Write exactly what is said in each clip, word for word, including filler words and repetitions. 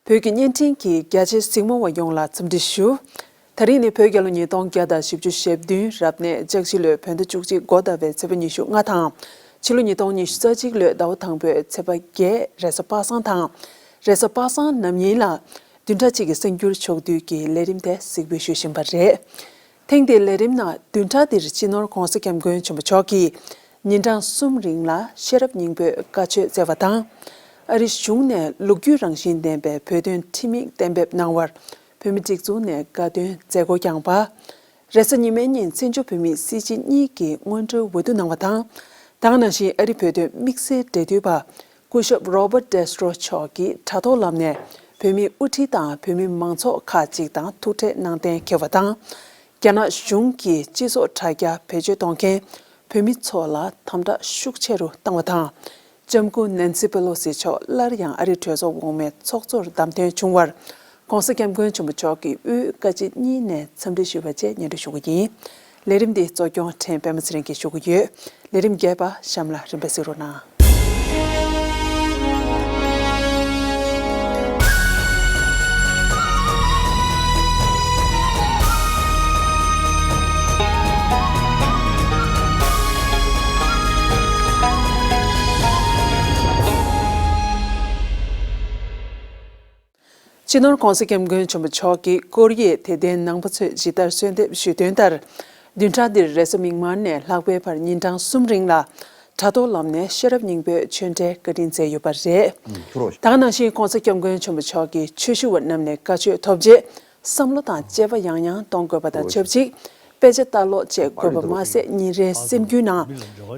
བོད་ཀྱི་བརྙན་འཕྲིན་གྱི་རྒྱ་ཆེའི་གཟིགས་མོ་བ་ཡོངས་ལ་འཚམས་འདྲི་ཞུ། ད་རིང་ནི་བོད་རྒྱལ་ལོ་ཉིས་སྟོང་བརྒྱ་དང་བཞི་བཅུ་ཞེ་བདུན་རབ་གནས་ལྕགས་བཞི་ལོའི་བོད་ཟླ་བཅུ་གཅིག་འགོ་ཟླ་བའི་ཚེས་པ་ཉི་ཤུ་ལྔ་དང་། ཕྱི་ལོ་ཉིས་སྟོང་ཉི་ཤུ་རྩ་གཅིག་ལོའི་ཟླ་བ་དང་པོའི་ཚེས་པ་བརྒྱད་རེས་གཟའ་པ་སངས་དང་། རེས་གཟའ་པ་སངས་ནམ་ཡིན་ལ་བདུན་ཕྲག་གཅིག་གི་གསར་འགྱུར་ཕྱོགས་བསྡུས་ཀྱི་ལས་རིམ་དེ་གཟིགས་འབུལ་ཞུ་བཞིན་པ་རེད། ཐེངས་འདིའི་ལས་རིམ་ནང་བདུན་ཕྲག་འདིར་སྤྱི་ནོར་༧གོང་ས་༧སྐྱབས་མགོན་ཆེན་པོ་མཆོག་གིས་ཉིན་གྲངས་གསུམ་རིང་ལ་ཤེས་རབ་སྙིང་པོའི་བཀའ་ཆོས་སྩལ་བ་དང་། ཨ་རིའི་གཞུང་ནས་ལོ་རྒྱུས་རང་བཞིན་ལྡན་པའི་བོད་དོན་ཁྲིམས་ཡིག་གཏན་འབེབས་གནང་བར་བོད་མི་སྒྲིག་འཛུགས་ནས་དགའ་སྟོན་མཛད་སྒོ་བསྐྱངས་པ། རེས་གཟའ་ཉི་མའི་ཉིན་བཙན་བྱོལ་བོད་མིའི་སྲིད་སྤྱི་གཉིས་ཀྱི་སྔོན་འགྲོའི་འོས་བསྡུ་གནང་བ་དང་། ད་ག་ནང་བཞིན་ཨ་རི་བོད་དོན་དམིགས་བསལ་འབྲེལ་མཐུད་པ། སྐུ་ཞབས་Robert Destro་མཆོག་གིས་དྲ་ཐོག་ལམ་ནས་བོད་མིའི་དབུ་ཁྲིད་དང་བོད་མི་མང་ཚོགས་ཁག་ཅིག་དང་ཐུག་འཕྲད་གནང་གཏན་འཁེལ་བ་དང་། རྒྱ་ནག་གཞུང་གིས་སྤྱི་ཚོགས་དྲ་རྒྱ་བེད་སྤྱོད་གཏོང་མཁན་བོད་མི་ཚོ་ལ་དམ་དྲག་ཤུགས་ཆེ་རུ་བཏང་བ་དང་། ལྕམ་སྐུ་Nancy Pelosi་མཆོག་སླར་ཡང་ཨ་རིའི་གྲོས་ཚོགས་འོག་མའི་ཚོགས་གཙོར་བདམས་ཐོན་བྱུང་བར། ༸གོང་ས་༸སྐྱབས་མགོན་ཆེན་པོ་མཆོག་གིས་དབུས་བཀའ་སྤྱི་གཉིས་ནས་འཚམས་འདྲི་ཞུས་པ་བཅས་སྙན་སྒྲོན་ཞུ་གི་ཡིན། ལས་རིམ་འདི་གཙོ་སྐྱོང་ཕྲན་པད་མ་ཚེ་རིང་གིས་ཞུ་གི་ཡོད། ལས་རིམ་རྒྱས་པ་གཤམ་ལ་རིམ་པས་གཟིགས་རོགས་གནང་། སྤྱི་ནོར་༸གོང་ས་༸སྐྱབས་མགོན་ཆེན་པོ་མཆོག་གིས་ཀོ་རི་ཡའི་དད་ལྡན་ནང་པ་ཚོས་ཇི་ལྟར་གསོལ་འདེབས་ཞུས་དོན་ལྟར། བདུན་ཕྲག་འདིར་རེས་གཟའ་མིག་དམར་ནས་ལྷག་པའི་བར་ཉིན་གྲངས་གསུམ་རིང་ལ་དྲ་ཐོག་ལམ་ནས་ཤེས་རབ་སྙིང་པོའི་ཆོས་འབྲེལ་བཀའ་དྲིན་སྩལ་ཡོད་པ་རེད། ད་ག་ནང་བཞིན་༸གོང་ས་༸སྐྱབས་མགོན་ཆེན་པོ་མཆོག་གིས་ཆོས་ཞུ་བ་རྣམས་ནས་བཀའ་ཆོས་ཐོབ་རྗེས་བསམ་བློ་དང་དཔྱད་པ་ཡང་ཡང་གཏོང་དགོས་པ་དང་ཆབས་ཅིག་དཔེ་ཆ་ལྟ་ཀློག་བཅས་དགོས་པ་མ་ཟད་ཉིན་རེའི་སེམས་རྒྱུད་ནང་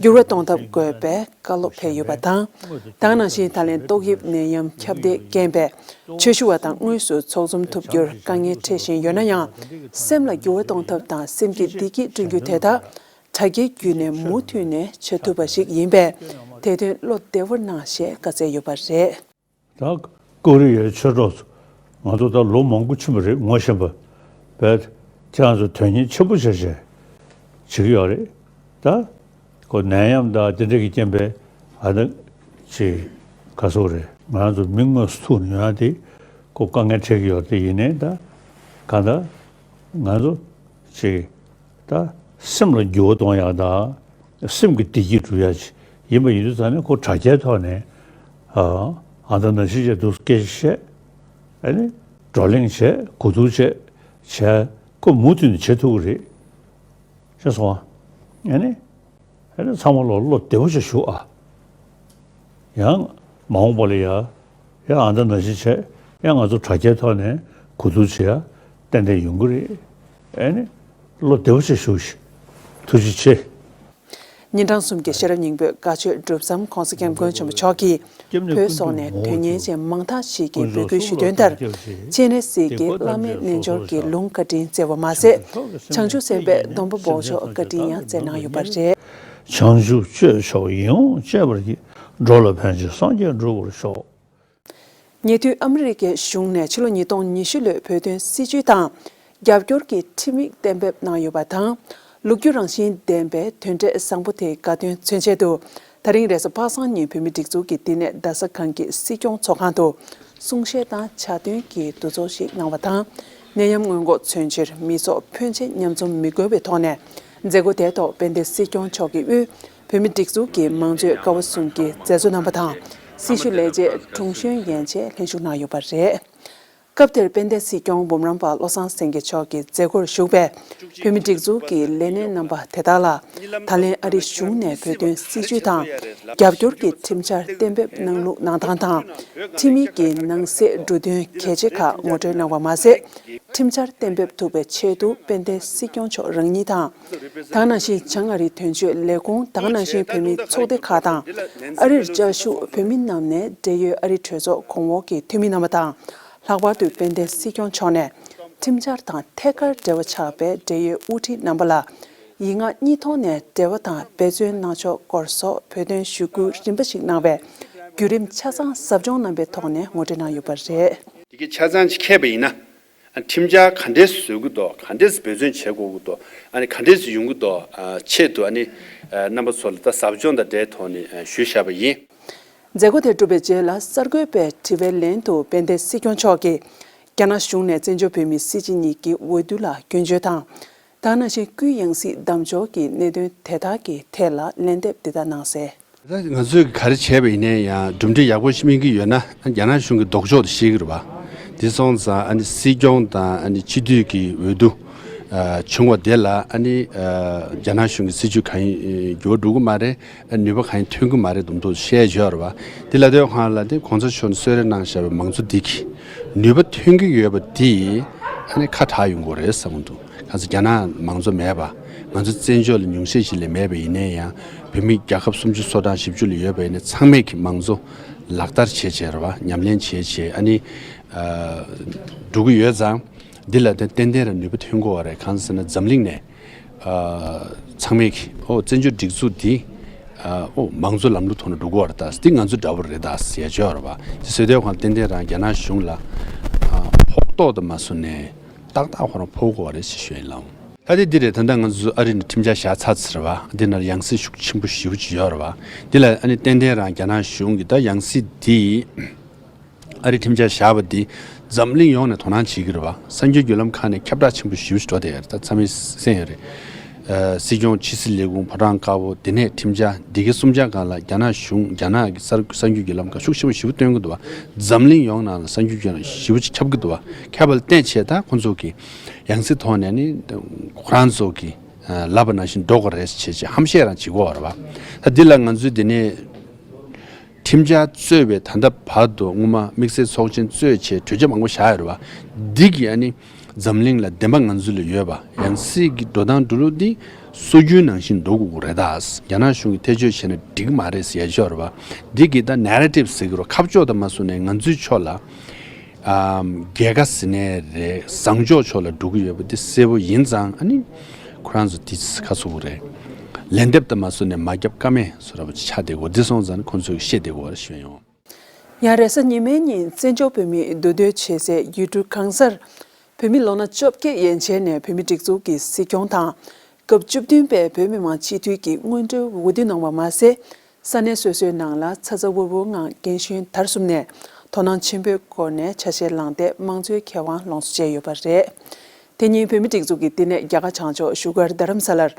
འགྱུར་བ་གཏོང་ཐབས་དགོས་པའི་བཀའ་སློབ་ཕེབས་ཡོད་པ་དང་། ད་ག་ནང་བཞིན་ད་ལན་ཏོག་དབྱིབས་ནད་ཡམས་ཁྱབ་གདལ་རྐྱེན་པས་ཆོས་ཞུ་བ་དང་དངོས་སུ་ཚོགས་འཛོམས་ཐུབ་རྒྱུར་དཀའ་ངལ་འཕྲད་བཞིན་ཡོད་ན་ཡང་། སེམས་ལ་འགྱུར་བ་གཏོང་ཐབས་དང་སེམས་ཀྱི་བདེ་སྐྱིད་བསྐྲུན་རྒྱུ་དེ་དག་དྲ་རྒྱའི་བརྒྱུད་ནས་མུ་མཐུད་ནས་བྱ་ཐུབ་པ་ཞིག་ཡིན་པས། དེ་དོན་བློ་བདེ་བོར་གནང་ཞེས་བཀའ་སྩལ་ཡོད་པ་རེད། ད་ཀོ་རི་ཡའི་ཆོས་གྲོགས་ཚོ་ང་ཚོ་ད་ལོ་མང་པོ་ཕྱིན་པ་རེད། ངོ་ཤེས་པ་བས་ཁྱེད་རང་ཚོ་དོན་གཉེར་ཆེན་པོ་བྱས་བྱས་བྱེད་ཀྱི་ཡོད་རེད། ད་ཁོ་ནད་ཡམས་དང་དེ་འདྲ་གི་རྐྱེན་པས་ཨ་ད་ཅིག་ག་སོག་རེད། ང་རང་ཚོ་མི་དངོས་སུ་ཐུག་ནས་ཡོང་ཡ་དེ་ཁོ་དཀའ་ངལ་འཕྲད་ཀྱི་ཡོད་རེད། ཡིན་ནའི་ད་གང་ལྟར་ང་ཚོ་ཅིག་ད་སེམས་ལ་འགྱུར་བ་གཏོང་ཡག་དང་སེམས་ཀྱི་བདེ་སྐྱིད་སྒྲུབ་ཡག་ཅིག་ཡིན་པ་ཡིན་དུས་ཙང་ནས་ཁོ་དྲ་རྒྱའི་ཐོག་ནས་ཨ་ཨ་ད་ནང་བཞིན་བྱས་འདུག་སྐད་ཆ་བཤད། ཨ་ནི་བགྲོ་གླེང་བྱས། གོ་བསྡུར་བྱས། བྱས། ཁོ་མུ་མཐུད་ནས་བྱེད་ཐུབ་ཀྱི་རེད། ཤེས་སོང་ཨ། ཨ་ནི། ཨ་ནི་ཚང་མ་ལོ་བློ་བདེ་བོ་བྱས་བཞུགས་ཨ། ཡང་མ་འོངས་པ་ལ་ཡ། ཡང་ཨ་ད་ནང་བཞིན་བྱས། ཡང་ང་ཚོ་དྲ་རྒྱའི་ཐོག་ནས་གོ་བསྡུར་བྱེད་ཡ་ཏན་ཏན་ཡོང་གི་རེད། ཨ་ནི། བློ་བདེ་བོ་བྱས་བཞུགས་ཤིག་ཐུགས་རྗེ་ཆེ། ཉིན་གྲངས་གསུམ་གྱི་ཤེས་རབ་སྙིང་པོའི་བཀའ་ཆོས་སྒྲུབ་མཚམས་༸གོང་ས་༸སྐྱབས་མགོན་ཆེན་པོ་མཆོག་གིས་བོད་སོགས་ནས་དོན་གཉེར་ཅན་མང་དག་ཞིག་གིས་འབོད་སྐུལ་ཞུས་དོན་ལྟར། སྤྱན་རས་གཟིགས་ཀྱི་བླ་མེད་རྣལ་འབྱོར་གྱི་ལུང་བཀའ་དྲིན་སྩལ་བ་མ་ཟད། བྱང་ཆུབ་སེམས་དཔའི་སྡོམ་པ་འབོགས་ཆོག་བཀའ་དྲིན་ཡང་སྩལ་གནང་ཡོད་པ་རེད། བྱང་ཆུབ་སྤྱོད་མཆོག་ཡིད་འོང་སྤྱད་པར་བགྱི། འགྲོ་ལ་ཕན་ཕྱིར་སངས་རྒྱས་འགྲུབ་པར་ཤོག་ཉེ་དུས་ཨ་མི་རི་ཀའི་གཞུང་ནས་ཕྱི་ལོ་ཉིས་སྟོང་ཉི་ཤུ་ལོའི་བོད་དོན་སྲིད་བྱུས་དང་། རྒྱབ་སྐྱོར་གྱི་ཁྲིམས་ཡིག་གཏན་འབེབས་གནང་ཡོད་པ་དང་། ལོ་རྒྱུས་རང་བཞིན་ལྡན་པའི་དོན་འབྲས་བཟང་པོ་དེའི་དགའ་སྟོན་མཚོན་ཆེད་དུ། ད་རིང་རེས་གཟའ་པ་སངས་ཉིན་བོད་མིའི་སྒྲིག་འཛུགས་ཀྱི་བསྟི་གནས་རྡ་ས་སྒང་གི་སྲིད་སྐྱོང་ཚོགས་ཁང་དུ། གསུང་བཤད་དང་ཕྱག་འདོན་གྱི་འདུ་ཚོགས་ཤིག་གནང་བ་དང་། ནད་ཡམས་སྔོན་འགོག་མཚོན་ཕྱིར་མི་ཚོགས་ཕོན་ཆེ་མཉམ་འཛོམས་མི་དགོས་པའི་ཐོག་ནས། མཛད་སྒོ་དེའི་ཐོག་དཔལ་ལྡན་སྲིད་སྐྱོང་མཆོག་གི་དབུས། བོད་མིའི་སྒྲིག་འཛུགས་ཀྱི་མང་གཙོའི་ཀ་བ་གསུམ་གྱི་མཛད་གཙོ་རྣམ་པ་དང་། སྲི་ཞུ་ལས་བྱེད་དྲུང་གཞོན་ཡན་ཆད་ལྷན་ཞུགས་གནང་ཡོད་པ་རེད། སྐབས་དེར་དཔལ་ལྡན་སྲིད་སྐྱོང་འབུམ་རམས་པ་བློ་བཟང་སེང་གེ་མཆོག་གིས་མཛད་སྒོར་ཞུགས་པའི་བོད་མིའི་སྒྲིག་འཛུགས་ཀྱི་ལས་སྣེ་རྣམ་པ་དེ་དག་ལ། ད་ལན་ཨ་རིའི་གཞུང་ནས་བོད་དོན་སྲིད་བྱུས་དང་། རྒྱབ་སྐྱོར་གྱི་ཁྲིམས་འཆར་གཏན་འབེབས་གནང་ལུགས་གནང་སྟངས་དང་། ཁྲིམས་ཡིག་གི་ནང་གསེས་འབྲུ་དོན་གལ་ཆེ་ཁག་ངོ་སྤྲོད་གནང་བ་མ་ཟད། ཁྲིམས་འཆར་གཏན་འབེབས་ཐུབ་པའི་ཆེད་དུ་དཔལ་ལྡན་སྲིད་སྐྱོང་མཆོག་རང་ཉིད་དང་། ད་ག་ནང་བཞིན་བྱང་ཨ་རིའི་དོན་གཅོད་ལས་ཁུངས། ད་ག་ནང་བཞིན་བོད་མིའི་ཚོགས་སྡེ་ཁག་དང་། ཨ་རིར་བཅའ་བཞུགས་བོད་མི་རྣམས་ནས་འབྲེལ་ཡོད་ཨ་རི་གྲོས་ཚོགས་གོང་འོག་གི་འཐུས་མི་རྣམ་པ་དང་། ལྷག་པར་དུ་དཔལ་ལྡན་སྲིད་སྐྱོང་མཆོག་ནས་ཁྲིམས་འཆར་དང་ཐད་ཀར་འབྲེལ་བ་ཆགས་པའི་འབྲེལ་ཡོད་དབུ་ཁྲིད་རྣམ་པ་ལ། ཡིག་ངག་གཉིས་ཐོག་ནས་འབྲེལ་བ་དང་འབད་བརྩོན་གནང་ཕྱོགས་སྐོར་སོགས་བོད་དོན་ཞུ་སྐུལ་རིམ་པ་ཞིག་གནང་བའི་བརྒྱུད་རིམ་ཆ་ཚང་ཟབ་སྦྱོང་གནང་པའི་ཐོག་ནས་ངོ་སྤྲོད་གནང་ཡོད་པ་རེད། དེ་གའི་ཆ་ཚང་ཅིག་མཁས་པ་ཡིན་ན། ཁྲིམས་འཆར་ག་འདྲས་བཟོ་གི་འདུག་ག་འདྲས་འབད་བརྩོན་བྱེད་དགོས་ཀྱི་འདུག་ཨ་ནི་ག་འདྲས་ཡོང་གི་འདུག་ཆེད་དུ་ཨ་ནི་རྣམ་པ་ཚོ་ལ་ད་ཟབ་སྦྱོང་དང་འབྲེལ་ཐོག་ནས་ཞུས་བཞག་པ་ཡིན། མཛད་སྒོ་དེ་གྲུབ་པའི་རྗེས་ལ་གསར་འགོད་པའི་དྲི་བའི་ལན་དུ་དཔལ་ལྡན་སྲིད་སྐྱོང་མཆོག་གིས་རྒྱ་ནག་གཞུང་ནས་བཙན་བྱོལ་བོད་མིའི་སྲིད་སྤྱི་གཉིས་ཀྱི་འོས་བསྡུ་ལ་སྐྱོན་བརྗོད་དང་། ད་ག་ནང་བཞིན་སྐུའི་ཡང་སྲིད་བདམས་འཇོག་གི་གནད་དོན་དེ་དག་གི་ཐད་ལ་ལན་འདེབས་འདི་ལྟར་གནང་གསལ། ད་ང་ཚོས་ག་རེ་བྱས་པ་ཡིན་ནའི་ཡང་གྲུབ་འབྲས་ཡག་པོ་ཞིག་སྨིན་གྱི་ཡོད་ན་རྒྱ་ནག་གཞུང་གི་ལྡོག་ཕྱོགས་དེ་ཤེས་ཀྱི་རེད་པ། དེ་སོང་ཙང་ཨ་ནི་སྲིད་སྐྱོང་དང་ཨ་ནི་སྤྱི་འཐུས་ཀྱི་འོས་བསྡུ་ཨ་བྱུང་བ་དེ་ལ་ཨ་ནི་ཨ་རྒྱ་ནག་གཞུང་གི་སྲིད་བྱུས་གང་ཡིན་འགྱུར་བ་འགྲོ་གི་མ་རེད། ཨ་ནུས་པ་གང་ཡིན་ཐོན་གྱི་མ་རེད་དུམ་དུ་བཤད་ཡོད་རེད་པ། དེ་ལ་དེ་ཁང་ལ་དེ་གོང་ས་མཆོག་ནས་གསོལ་རས་གནང་བཞག་པའི་མང་གཙོ་འདི་གིས་ནུས་པ་ཐོན་གྱི་ཡོད་པ་དེ་ཨ་ནི་ཁ་གྲག་ཡོང་གི་རེད་བསམ་གྱི་འདུག་གང་ཟེར་རྒྱ་ནག་མང་གཙོ་མེད་པ། ང་ཚོ་བཙན་བྱོལ་ལ་ཉུང་ཤས་ཤིག་ལས་མེད་པ་ཡིན་ནའི་ཡང་བོད་མི་རྒྱལ་ཁབ་སུམ་ཅུ་སོ་གྲངས་བཞི་བཅུ་ལ་ཡོད་པ་ཡིན་ན་ཚང་མས་ཀྱི་མང་གཙོ་ལག་བསྟར་བྱས་བྱས་རེད་པ། ཉམས་ལེན་བྱས་བྱས་ཨ་ནི་ཨ་འགྲོ་གི་ཡོད་ཙང་། འདི་ལ་དེ་ཏན་ཏན་རང་ནུས་པ་ཐོན་དགོས་པ་རེད། གང་ཟེར་ན་འཛམ་གླིང་ནས་ཨ་ཚང་མས་ཀྱི་ཨོ་བཙན་བྱོལ་སྒྲིག་འཛུགས་འདི་ཨ་ཨོ་མང་གཙོ་ལམ་ལུགས་ཐོག་ནས་འགྲོ་དགོས་པ་རེད། ད་འདི་ང་ཚོ་འདྲ་པོ་རེད་ད་ཟེར་ཡ་ཅིག་ཡོད་རེད་པ། དེ་ཟེར་དུས་ཁོང་ཏན་ཏན་རང་རྒྱ་ནག་གཞུང་ལ་ཨ་ཕོག་ཐུག་དང་མ་སུ་ནས་ཏག་ཏག་ཁོ་རང་ཕོག་དགོས་པ་རེད་ཞེས་ཞུ་ཡིན་ལགས། ད་དེ་འདི་རེད། ད་ལྟ་ང་ཚོ་ཨ་རི་ནས་ཁྲིམས་འཆར་བཞག་ཚར་ཚར་བ་འདི་ནང་ཡང་སྲིད་ཤུགས་ཆེན་པོ་ཞེ་པོ་ཅིག་ཡོད་རེད་པ། འདི་ལ་ཨ་ནི་ཏན་ཏན་རང་རྒྱ་ནག་གཞུང་གིས་ད་ཡང་སྲིད་འདི་ཨ་རི་ཁྲིམས་འཆར་བཞག་པ་འདི་འཛམ་གླིང་ཡོངས་ནས་དོ་སྣང་བྱེད་ཀྱི་རེད་པ། གསར་འགྱུར་བརྒྱུད་ལམ་ཁག་ནས་ཁྱབ་བསྒྲགས་ཆེན་པོ་ཞེ་པོ་ཅིག་འགྲོ་བསྡད་ཡོད་རེད། ད་ཚང་མས་གསན་ཡོད་རེད། ཨ་སྲིད་སྐྱོང་ཕྱི་སྲིད་ལས་ཁུངས་ཕོ་བྲང་དཀར་པོ་དེ་ནས་ཁྲིམས་འཆར་འདི་གའི་གསུམ་ཆར་སྒང་ལ་རྒྱ་ནག་གཞུང་རྒྱ་ནག་གི་གསར་གསར་འགྱུར་བརྒྱུད་ལམ་ཁག་ཤུགས་ཆེན་པོ་ཞེ་པོ་སྟོན་གྱི་འདུག་པ། འཛམ་གླིང་ཡོངས་ནང་ལ་གསར་འགྱུར་བརྒྱུད་ལམ་ཞེ་པོ་ཅིག་ཁྱབ་ཀྱི་འདུག་པ། ཁྱབ་པ་ལ་བརྟེན་བྱས་ད་ཁོང་ཚོ་གི་ཡང་སྲིད་ཐོག་ནས་ནི་ཁོ་རང་ཚོ་གི་ཨ་ལབ་པ་ནང་བཞིན་འགྲོ་དགོས་རེད་ཅེས་བྱས་ཧམ་བཤད་རང་བྱེད་ཀྱི་ཡོད་རེད་པ། ད་འདི་ལ་ང་ཚོས་འདི་ནས་ཁྲིམས་འཆར་གཙོས་པའི་ད་ལྟ་བར་དུ་སྔོན་མ་དམིགས་བསལ་ཚོགས་ཆེན་གཙོས་བྱས་གྲོས་ཆོད་མང་པོ་བཞག་ཡོད་རེད་པ། འདི་གིས་ཨ་ནི་འཛམ་གླིང་ལ་བདེན་པ་ང་ཚོ་ལ་ཡོད་པ། ཡང་སྲིད་ཀྱི་འགྲོ་སྟངས་འགྲོ་ལུགས་འདི་སྲོལ་རྒྱུན་ནང་བཞིན་འགྲོ་དགོས་ཀྱི་རེད་ད། རྒྱ་ནག་གཞུང་གིས་ཐེ་བྱུས་བྱས་ན་འགྲིག་གི་མ་རེད་ཟེར་ཡ་ཅིག་ཡོད་རེད་པ། འདི་གིས་ད་ནེ་རེ་ཊིབ་ཟེར་གྱི་རེད། ཁ་ཕྱོགས་དང་མ་སོང་ནས་ང་ཚོའི་ཕྱོགས་ལ་ཨམ་རྒྱལ་ཁ་ཟེར་ནའི་རེད། བཟང་ཕྱོགས་ཕྱོགས་ལ་འགྲོ་གི་ཡོད་པ་འདི་གསལ་པོ་ཡིན་ཙང་། ཨ་ནི་ཁོ་རང་ཚོ་འདི་ཁ་ཚུགས་རེད། ལན་འདེབས་དང་མ་སོང་ནས་མ་རྒྱབ་ཀ་མེད་བཟོ་འདྲ་པོ་ཅིག་ཆགས་བསྡད་ཀྱི་ཡོད་རེད། འདི་སོང་ཙང་ཁོང་ཚོས་བཤད་བསྡད་ཀྱི་ཡོད་རེད་ཞུ་ཡ་ཡིན། ཡང་རེས་གཟའ་ཉི་མའི་ཉིན་བཙན་བྱོལ་བོད་མིའི་འདུས་སྡོད་བྱེད་སའི་ཡུལ་གྲུ་གང་སར་བོད་མི་ལོ་ན་བཅོ་བརྒྱད་ཡན་ཆད་ནས་བོད་མིའི་སྒྲིག་འཛུགས་ཀྱི་སྲིད་སྐྱོང་དང་། སྐབས་བཅུ་བདུན་པའི་བོད་མི་མང་སྤྱི་འཐུས་ཀྱི་སྔོན་འགྲོའི་འོས་བསྡུ་གནང་བ་མ་ཟད། ས་གནས་སོ་སོའི་ནང་ལ་ཚ་ཚ་འུར་འུར་ངང་རྒན་གཞོན་དར་གསུམ་ནས་དོ་སྣང་ཆེན་པོའི་སྒོ་ནས་ཆ་ཤས་བླངས་ཏེ་དམངས་གཙོའི་ཁེ་དབང་ལོངས་སུ་སྤྱད་ཡོད་པ་རེད། དེ་ཉིན་བོད་མིའི་སྒྲིག་འཛུགས་ཀྱི་བསྟི་གནས་རྒྱ་གར་བྱང་ཕྱོགས་བཞུགས་སྒར་རྡ་རམ་ས་ལར་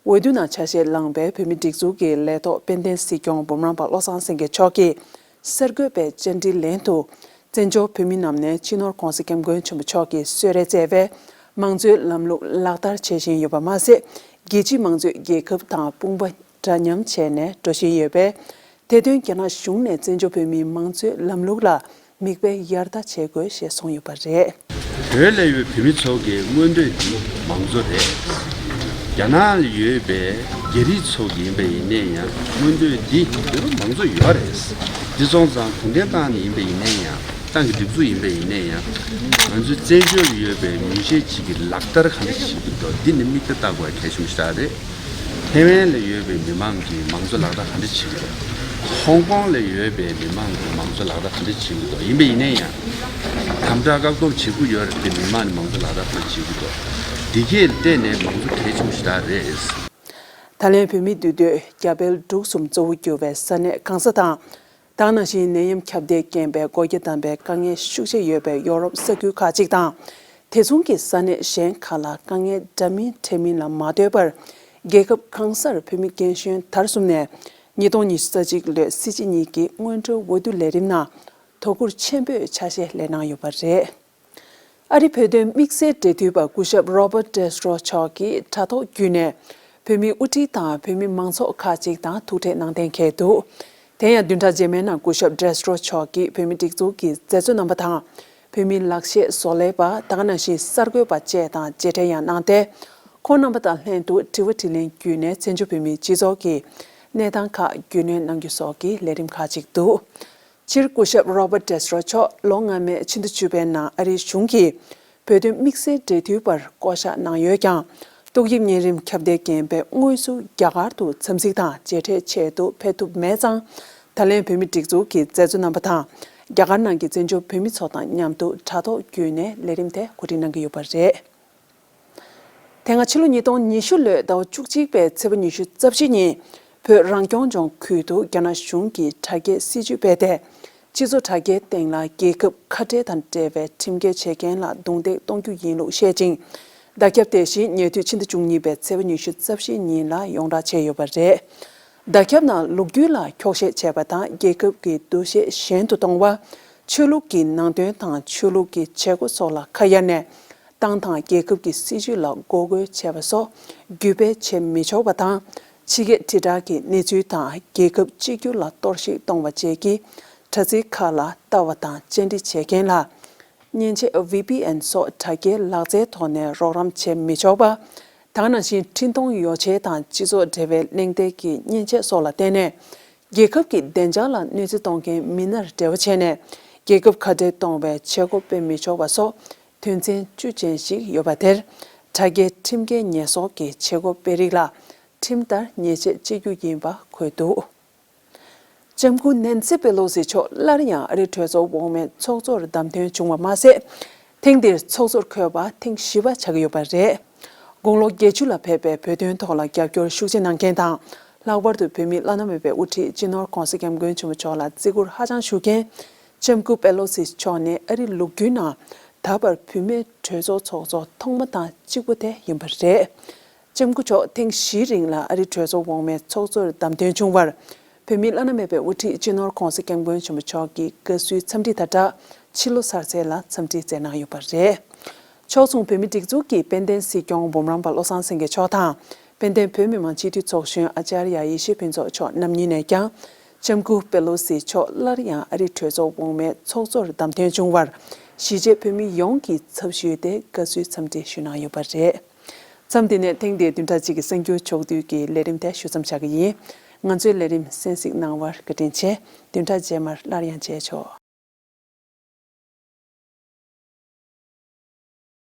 འོས་བསྡུ་ནང་ཆ་ཤས་བླངས་པའི་བོད་མིའི་སྒྲིག་འཛུགས་ཀྱི་ལས་ཐོག་དཔལ་ལྡན་སྲིད་སྐྱོང་འབུམ་རམས་པ་བློ་བཟང་སེང་གེ་མཆོག་གིས། གསར་འགོད་པའི་བཅར་འདྲིའི་ལན་དུ། བཙན་བྱོལ་བོད་མི་རྣམས་ནས་སྤྱི་ནོར་༧གོང་ས་༧སྐྱབས་མགོན་ཆེན་པོ་མཆོག་གིས་གསོལ་རས་བསྩལ་བའི་དམངས་གཙོའི་ལམ་ལུགས་ལག་བསྟར་བྱེད་བཞིན་ཡོད་པ་མ་ཟད། རྒྱལ་སྤྱིའི་དམངས་གཙོའི་རྒྱལ་ཁབ་དང་དཔུང་པ་འདྲ་མཉམ་བྱས་ནས་འགྲོ་བཞིན་ཡོད་པས། དེ་དོན་རྒྱ་ནག་གཞུང་ནས་བཙན་བྱོལ་བོད་མིའི་དམངས་གཙོའི་ལམ་ལུགས་ལ་མིག་དཔེ་ཡར་ལྟ་བྱེད་དགོས་ཞེས་གསུངས་ཡོད་པ་རེད། བོད་ལ་ཡོད་བོད་མི་ཚོ་གི་མངོན་འདོད་འདི་མང་གཙོ་རེད། རྒྱ་ནག་ལ་ཡོད་པའི་རྒྱ་རིགས་ཚོ་གི་ཡིན་པ་ཡིན་ནའི་ཡང་མངོན་འདོད་འདི་བོད་མང་གཙོ་ཡོད་རེད། འདི་སོང་ཙང་གུང་ཁྲན་ཏང་ནས་ཡིན་པ་ཡིན་ནའི་ཡང་ཏང་གི་སྒྲིག་འཛུགས་ཡིན་པ་ཡིན་ནའི་ཡང་ང་ཚོའི་བཙན་བྱོལ་ལ་ཡོད་པའི་མི་ཤེས་ཅིག་གི་ལག་བསྟར་ག་འདྲ་བྱེད་ཀྱི་འདུག་འདི་ནི་མིག་ལྟ་ལྟ་དགོས་གལ་ཆེན་པོ་ཞིག་རེད། ཐེ་ཝན་ལ་ཡོད་པའི་མི་མང་གིས་མང་གཙོ་ལག་བསྟར་ག་འདྲ་བྱེད་ཀྱི་འདུག་ཧོང་ཀོང་ལ་ཡོད་པའི་མི་མང་གིས་མང་གཙོ་ལག་བསྟར་ག་འདྲ་བྱེད་ཀྱི་འདུག་ཡིན་པ་ཡིན་ན་ཡང་། དམ་དྲག་བཀག་སྡོམ་བྱེད་དགོས་ཡོད་རེད་དེ་མི་མང་ནས་མང་གཙོ་ལག་བསྟར་ག་འདྲ་བྱེད་ཀྱི་འདུག་འདི་གས་ལ་བལྟས་ནས་མང་གཙོ་གལ་ཆེན་པོ་ཞིག་རེད། ད་ལན་བོད་མིའི་འདུས་སྡོད་རྒྱ་བལ་འབྲུག་གསུམ་གཙོ་བོ་གྱུར་བའི་ས་གནས་གང་ས་དང་། ད་ག་ནང་བཞིན་ནད་ཡམས་ཁྱབ་གདལ་རྐྱེན་པས་སྒོ་རྒྱ་བསྡམས་པའི་དཀའ་ངལ་ཤུགས་ཆེ་ཡོད་པའི་ཡོ་རོབ་ས་ཁུལ་ཁག་ཅིག་དང་། དེ་མཚུངས་ཀྱི་ས་གནས་གཞན་ཁག་ལ་དཀའ་ངལ་འདྲ་མིན་འཕྲད་མིན་ལ་མ་ལྟོས་པར། རྒྱལ་ཁབ་གང་སར་བོད་མི་རྒན་གཞོན་དར་གསུམ་ནས་ཉིས་སྟོང་ཉི་ཤུ་རྩ་གཅིག་ལོའི་སྲིད་སྤྱི་གཉིས་ཀྱི་སྔོན་འགྲོའི་འོས་བསྡུ་ལས་རིམ་ནང་དོ་ཁུར་ཆེན་པོས་ཆ་ཤས་ལེན་གནང་ཡོད་པ་རེད། ཨ་རིའི་བོད་དོན་དམིགས་བསལ་འབྲེལ་མཐུད་པ་སྐུ་ཞབས་Robert Destro་མཆོག་གིས་དྲ་ཐོག་བརྒྱུད་ནས་བོད་མིའི་དབུ་ཁྲིད་དང་བོད་མི་མང་ཚོགས་ཁག་ཅིག་དང་ཐུག་འཕྲད་གནང་གཏན་འཁེལ་འདུག་དེ་ཡང་བདུན་ཕྲག་རྗེས་མའི་ནང་སྐུ་ཞབས་Destro་མཆོག་གིས་བོད་མིའི་སྒྲིག་འཛུགས་ཀྱི་མཛད་གཙོ་རྣམ་པ་དང་། བོད་མིའི་ལག་ཤེས་བཟོ་ལས་པ། ད་ག་ནང་བཞིན་གསར་འགོད་པ་བཅས་དང་མཇལ་འཕྲད་ཡང་གནང་སྟེ། ཁོང་རྣམ་པ་དང་ལྷན་དུ་དྲི་བ་དྲིས་ལན་བརྒྱུད་ནས་བཙན་བྱོལ་བོད་མིའི་སྤྱི་ཚོགས་ཀྱི་གནས་སྟངས་ཁག་རྒྱུས་ལོན་གནང་རྒྱུ་སོགས་ཀྱི་ལས་རིམ་ཁག་ཅིག་འདུག་སྤྱིར་སྐུ་ཞབས་Robert Destro་མཆོག་ལོ་སྔ་མའི་ཕྱི་ཟླ་བཅུ་པའི་ནང་ཨ་རིའི་གཞུང་གིས་བོད་དོན་དམིགས་བསལ་འབྲེལ་མཐུད་པར་བསྐོ་གཞག་གནང་ཡོད་ཀྱང་། ཏོག་དབྱིབས་གཉན་རིམས་ཁྱབ་གདལ་རྐྱེན་པས་དངོས་སུ་རྒྱ་གར་དུ་འཚམས་གཟིགས་དང་མཇལ་འཕྲད་ཆེད་དུ་ཕེབས་ཐུབ་མེད་ཙང་། ད་ལན་བོད་མི་སྒྲིག་འཛུགས་ཀྱི་མཛད་གཙོ་རྣམ་པ་དང་། རྒྱ་གར་ནང་གི་བཙན་བྱོལ་བོད་མི་ཚོ་དང་མཉམ་དུ་དྲ་ཐོག་བརྒྱུད་ནས་ལས་རིམ་དེ་གོ་སྒྲིག་གནང་གི་ཡོད་པ་རེད། དེ་སྔ་ཕྱི་ལོ་ཉིས་སྟོང་ཉི་ཤུ་ལོའི་ཟླ་བ་བཅུ་གཅིག་པའི་ཚེས་པ་ཉི་ཤུ་རྩ་བཞི་ཉིན། བོད་རང་སྐྱོང་ལྗོངས་ཁུལ་དུ་རྒྱ་ནག་གཞུང་གིས་དྲ་རྒྱའི་སྲིད་ཇུས་སྤེལ་ཏེ། སྤྱི་ཚོགས་དྲ་རྒྱའི་སྟེང་ལ་རྒྱལ་ཁབ་ཁ་བྲལ་དང་འབྲེལ་བའི་ཁྲིམས་འགལ་བྱེད་མཁན་ལ་རྡུང་རྡེག་གཏོང་རྒྱུ་ཡིན་ལུགས་བཤད་ཅིང་། བརྡ་ཁྱབ་དེ་བཞིན་ཉེ་དུས་ཕྱི་ཟླ་བཅུ་གཉིས་པའི་ཚེས་པ་ཉི་ཤུ་རྩ་བཞི་ཉིན་ལ་ཡོངས་བསྒྲགས་བྱས་ཡོད་པ་རེད། བརྡ་ཁྱབ་ནང་ལོ་རྒྱུས་ལ་འཁྱོག་བཤད་བྱས་པ་དང་རྒྱལ་ཁབ་ཀྱི་འདུ་ཤེས་ཞན་དུ་གཏོང་བ། ཆོས་ལུགས་ཀྱི་ནང་དོན་དང་ཆོས་ལུགས་ཀྱི་བྱེད་སྒོ་སོགས་ལ་ཁ་གཡར་ནས། ཏང་དང་རྒྱལ་ཁབ་ཀྱི་སྲིད་ཇུས་ལ་འགོག་རྒོལ་བྱས་པ་སོགས་བརྒྱུད་སྤེལ་བྱེད་མི་ཆོག་པ་དང་། ཕྱི་རྒྱལ་དྲིལ་བསྒྲགས་ཀྱི་གནས་ཚུལ་དང་རྒྱལ་ཁབ་གཅིག་གྱུར་ལ་གཏོར་བཤིག་གཏོང་བ་བཅས་ཀྱི་དྲ་ཚིགས་ཁག་ལ་ལྟ་བ་དང་བཅར་འདྲི་བྱེད་མཁན་ལ། མཉེན་ཆས་བྷི་པི་ཨེན་སོགས་དྲ་རྒྱའི་ལག་རྩལ་ཐོག་ནས་རོགས་རམ་བྱེད་མི་ཆོག་པ། ད་ག་ནང་བཞིན་འཕྲིན་གཏོང་ཡོ་བྱད་དང་སྤྱི་ཚོགས་འབྲེལ་བའི་གླེང་སྟེགས་ཀྱི་མཉེན་ཆས་སོགས་ལ་བརྟེན་ནས། རྒྱལ་ཁབ་ཀྱི་བདེ་འཇགས་ལ་གནོད་འཚེ་གཏོང་མཁན་མི་སྣར་འབྲེལ་བ་བྱས་ནས། རྒྱལ་ཁབ་ཁ་བྲལ་གཏོང་བའི་བྱེད་སྒོ་སྤེལ་མི་ཆོག་པ་སོགས་དོན་ཚན་བཅུ་ཅན་ཞིག་ཡོད་པ་དེར། དྲ་རྒྱའི་ཁྲིམས་འགལ་ཉེས་གསོག་གི་བྱེད་སྒོ་སྤེལ་རིགས་ལ་ཁྲིམས་ལྟར་ཉེས་ཆད་གཅོད་རྒྱུ་ཡིན་པ་འཁོད་འདུག་ལྕམ་སྐུ་ནན་སི་པེ་ལོ་སི་མཆོག་སླར་ཡང་ཨ་རིའི་གྲོས་ཚོགས་འོག་མའི་ཚོགས་གཙོར་བདམས་ཐོན་བྱུང་བ་མ་ཟད། ཐེངས་འདིར་ཚོགས་གཙོར་འཁོད་པ་ཐེངས་བཞི་པ་ཆགས་ཀྱི་ཡོད་པ་རེད། དགུང་ལོ་བརྒྱད་ཅུ་ལ་ཕེབས་པའི་བོད་དོན་ཐོག་ལ་རྒྱབ་སྐྱོར་ཤུགས་ཆེ་གནང་མཁན་དང་། ལྷག་པར་དུ་བོད་མིའི་བླ་ན་མེད་པའི་དབུ་ཁྲིད་སྤྱི་ནོར་༧གོང་ས་༧སྐྱབས་མགོན་ཆེན་པོ་མཆོག་ལ་བརྩི་བཀུར་ཧ་ཅང་ཞུ་མཁན། ལྕམ་སྐུ་པེ་ལོ་སི་མཆོག་ནི་ཨ་རིའི་ལོ་རྒྱུས་ནང་ད་བར་བུད་མེད་གྲོས་ཚོགས་ཚོགས་གཙོ་ཐོག་མ་དང་གཅིག་པུ་དེ་ཡིན་པ་རེད། ལྕམ་སྐུ་མཆོག་ཐེངས་བཞིའི་རིང་ལ་ཨ་རིའི་གྲོས་ཚོགས་འོག་མའི་ཚོགས་གཙོར་བདམས་ཐོན་བྱུང་བར། བོད་མིའི་བླ་ན་མེད་པའི་དབུ་ཁྲིད་སྤྱི་ནོར་༧གོང་ས་༧སྐྱབས་མགོན་ཆེན་པོ་མཆོག་གིས་དགའ་བསུའི་འཚམས་འདྲི་དང་སྦྲགས་ཕྱི་ལོ་གསར་ཚེས་ལ་འཚམས་འདྲི་སྩལ་གནང་ཡོད་པ་རེད། ཕྱོགས་མཚུངས་བོད་མིའི་སྒྲིག་འཛུགས་ཀྱི་དཔལ་ལྡན་སྲིད་སྐྱོང་འབུམ་རམས་པ་བློ་བཟང་སེང་གེ་མཆོག་དང་། དཔལ་ལྡན་བོད་མི་མང་སྤྱི་འཐུས་ཚོགས་གཞོན་ཨཅཱརྱ་ཡེ་ཤེས་ཕུན་ཚོགས་མཆོག་རྣམ་གཉིས་ནས་ཀྱང་། ལྕམ་སྐུ་པེ་ལོ་སི་མཆོག་སླར་ཡང་ཨ་རིའི་གྲོས་ཚོགས་འོག་མའི་ཚོགས་གཙོར་བདམས་ཐོན་བྱུང་བར། གཞིས་བྱེས་བོད་མི་ཡོངས་ཀྱི་ཚབ་ཞུས་ཏེ་དགའ་བསུའི་འཚམས་འདྲི་ཞུས་གནང་ཡོད་པ་རེད། མཚམས་འདི་ནས་ཐེངས་འདིའི་བདུན་ཕྲག་གཅིག་གི་གསར་འགྱུར་ཕྱོགས་བསྡུས་ཀྱི་ལས་རིམ་དེ་ཞུ་མཚམས་བཞག་གི་ཡིན། ང་ཚོའི་ལས་རིམ་གསན་གཟིགས་གནང་བར་བཀའ་དྲིན་ཆེ། བདུན་ཕྲག་རྗེས་མར་སླར་ཡང་མཇལ་ཆོག